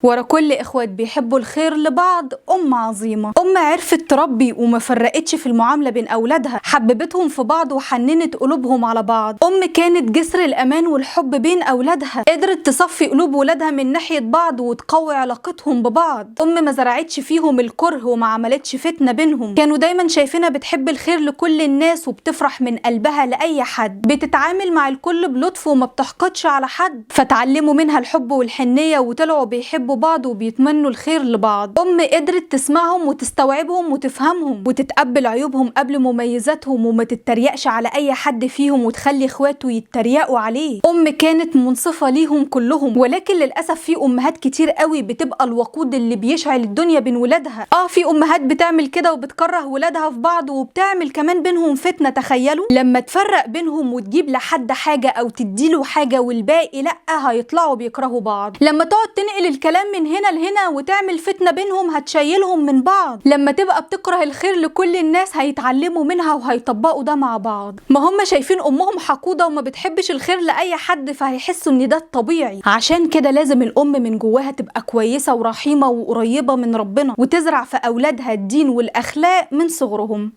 ورا كل اخوات بيحبوا الخير لبعض ام عظيمة، ام عرفت تربي وما فرقتش في المعاملة بين اولادها، حببتهم في بعض وحننت قلوبهم على بعض. ام كانت جسر الامان والحب بين اولادها، قدرت تصفي قلوب ولادها من ناحية بعض وتقوي علاقتهم ببعض. ام ما زرعتش فيهم الكره وما عملتش فتنة بينهم، كانوا دايما شايفينها بتحب الخير لكل الناس وبتفرح من قلبها لاي حد، بتتعامل مع الكل بلطف وما بتحقدش على حد، فتعلموا منها الحب والحنيه وطلعوا بيحبوا بعض وبيتمنوا الخير لبعض. ام قدرت تسمعهم وتستوعبهم وتفهمهم وتتقبل عيوبهم قبل مميزاتهم وما تتريقش على اي حد فيهم وتخلي اخواته يتريقوا عليه. ام كانت منصفة ليهم كلهم، ولكن للاسف في امهات كتير قوي بتبقى الوقود اللي بيشعل الدنيا بين ولادها. في امهات بتعمل كده وبتكره ولادها في بعض وبتعمل كمان بينهم فتنة. تخيلوا لما تفرق بينهم وتجيب لحد حاجة او تديله حاجة والباقي لا، هيطلعوا بيكرهوا بعض. لما تقعد تنقل الكلام من هنا لهنا وتعمل فتنة بينهم هتشيلهم من بعض. لما تبقى بتكره الخير لكل الناس هيتعلموا منها وهيطبقوا ده مع بعض. ما هم شايفين امهم حقودة وما بتحبش الخير لأي حد، فهيحسوا ان ده الطبيعي. عشان كده لازم الام من جواها تبقى كويسة ورحيمة وقريبة من ربنا، وتزرع في اولادها الدين والاخلاق من صغرهم.